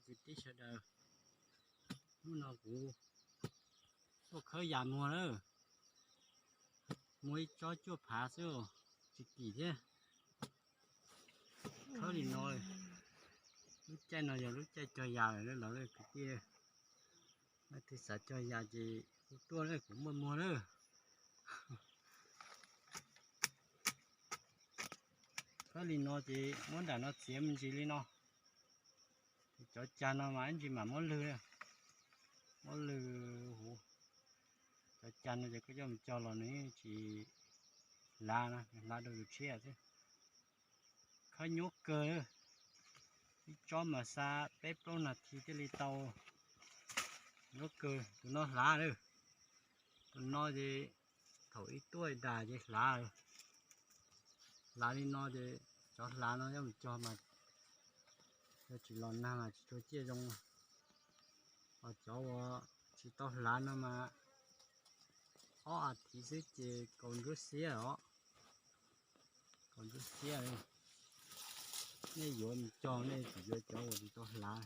Kwv tij sawv daws, hnub no kuv tuaj khawb yas muag lawm, muag ib tsob cuaj phav xwb, tsis kim thiab. Khawb li no, lub caij no yog lub caij cog yas lawm lawv kwv tij. Leej twg xav cog yas ces kuv tuaj lawm, kuv muaj muag lawm. Khawb li no ces muab nram no txiav me ntsis li no. Cov cag no mas ib ntsis mam muab lwg, muab lwg huv. Cov cag no ces koj coj mus cog los nws tsis hlav, nws hlav rau tus tshiab xwb. Khawb nyuaj kawg, ib tsob mas xa peb plaub nas this thiaj li tau. Nyuaj kawg, tus no hlav lawm. Tus no ces thaum ib tuaj ib dag ces hlav. Hlav li no ces cov hlav no coj mus cog mas yog tsis los nag mas tsis tshua ciaj zoo. Ho cov uas tsis tau hlav no mas ob as thiv xwb ces kaus ntsuab xiab os. Kaus ntsuab xiab. Nej yuav mus cog nej tsis yuav cov uas tsis tau hlav.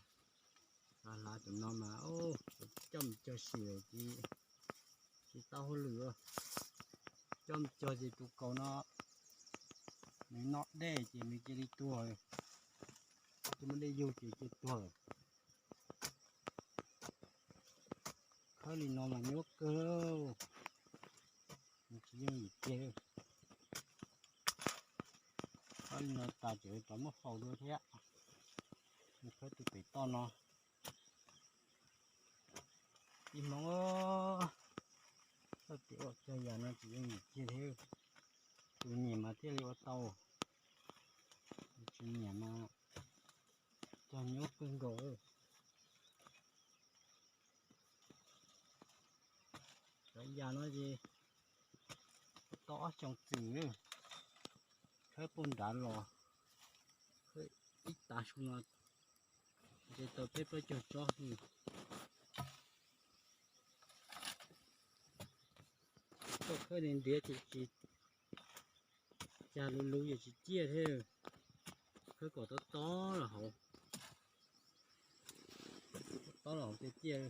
Cov hlav tus no mas coj mus cog sim lawm ces tsis tau hauj lwm. Coj mus cog ces tus kaus no nws noj dej ces nws cia li tuag, tus muaj dej yug ces cia tuag. Khawb li no mas nyuaj kawg, nws tsis yooj yim kiag. Khawb li no tas tseem rov muab faus dua thiab. Nws khawb tus pem toj no. Ib hmoob, txoj kev ua cog yas no tsis yooj yim kiag thiab. Tus nyiam mas thiaj li ua tau, tus tsis nyiam mas cog nyuaj kawg nkaus. Cov yas no ces tau ob xyoos txwm, khawb puag nrad los, khawb ib tav su no ntshe tau peb plaub caug tsob xwb. Koj khawb ntiav ntiav ces tsis, cag luv luv ces tsis ciaj thiab. Khawb kom tob tob los hauv, tob los hauv thiaj ciaj.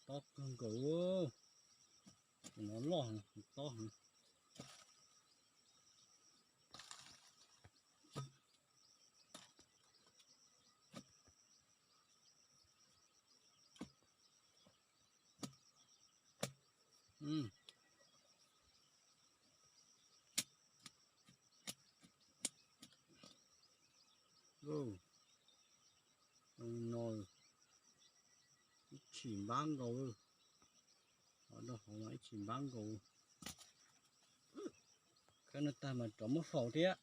Tob kawg nkaus, no loj tob heev. No ib tshim npab nkaus, rau hauv mas ib tshim npab nkaus. Khawb no tag mas rov muab faus thiab,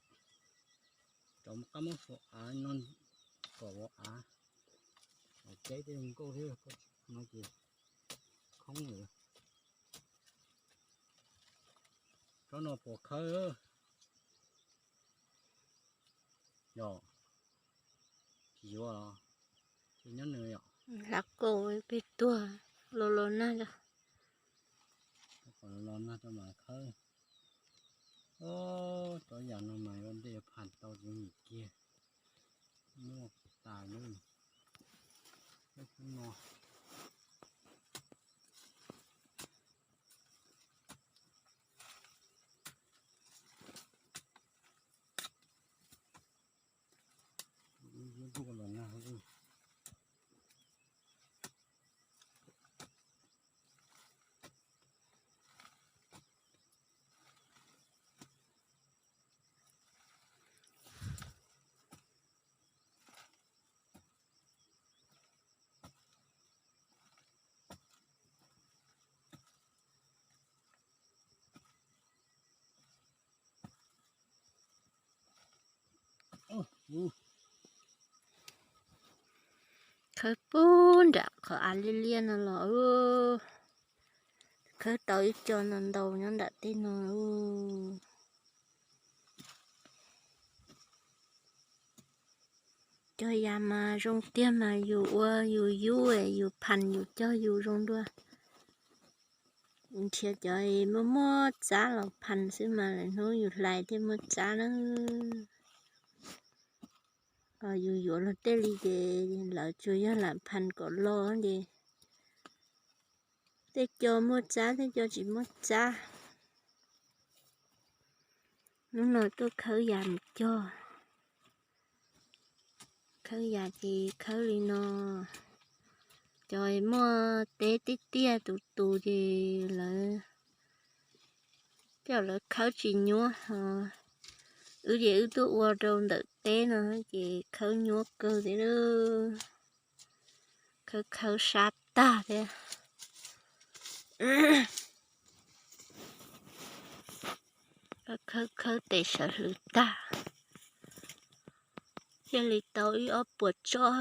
rov qab muab faus av no kom ua av, av teb tej zoo nkauj thiab, no ces khoob lawm. Tsob no puas khawb? Yog, tsis yuav los, ces nyob nws yom. Hlav kaus peb tuag, los los nag, kom los nag rau mam khawb. Cov yam no mas yuav dej yuav pham tau tsis nim kiag, muaj tas lawm. Peb xub no los nag. Khawb puag nram qhov av liab liab no los, khawb Khawb tau ib co ntau ntau nyob nram tej no. Cog yam mas zoo tiag mas yus ua yus yub, yus pham yus cog yus zoo dua. Nrhiav cov muaj muaj txab los pham xwb mas lwm hnub yus hlais thiaj muaj txab na. Yus yuav luag tej li ces lawv tsuas yog lam pham kom los ces tej co muaj txab tej co tsis muaj txab. Hnub no tuaj khawb yam mus cog. Khawb yam ces khawb li no. Cov muaj teb tiaj tiaj tus tus ces lawv, tej zaum lawv khawb tsis nyuab. Wb ces wb tuaj ua rau ntawm teb no ces khawb nyuab kawg thiab. Khawb khawb sab tag thiab. Khawb khawb tes sawv hlwv tag, thiaj li tau ib ob puas tsob.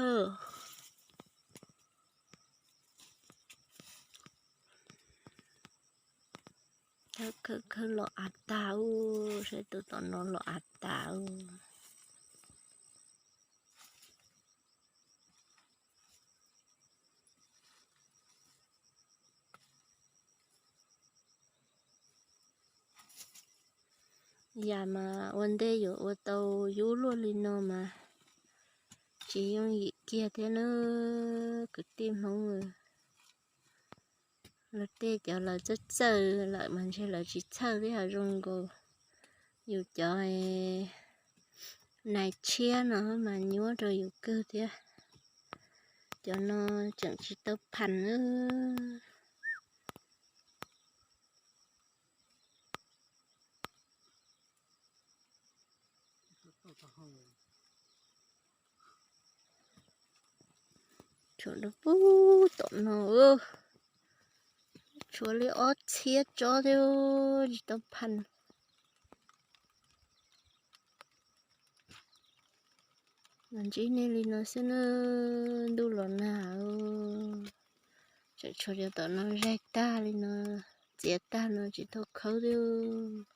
Khawb khawb los av tag ub, saib tus tom no los av tag ub. Yam mas ua ntej yuav ua tau yub luaj li no mas tsis yooj yim kiag thiab na kwv tij Hmoob. Luag tej cov lawv txawj txawj lawm mas ntshe lawv tsis txhawj thiab ho zoo nkaus yus cov nais tshiab no mas nyuab rau yus kawg thiab. Cov no tseem tsis tau pham. Tshuav rau pub tom no, tshuav li ob txhiab tsob thiab tsis tau pham. Los ntsib nej li no xwb na, ntuj los nag, tseem tshuav cov tom no zaig tag li no, txiav tag no tsis tau khawb thiab.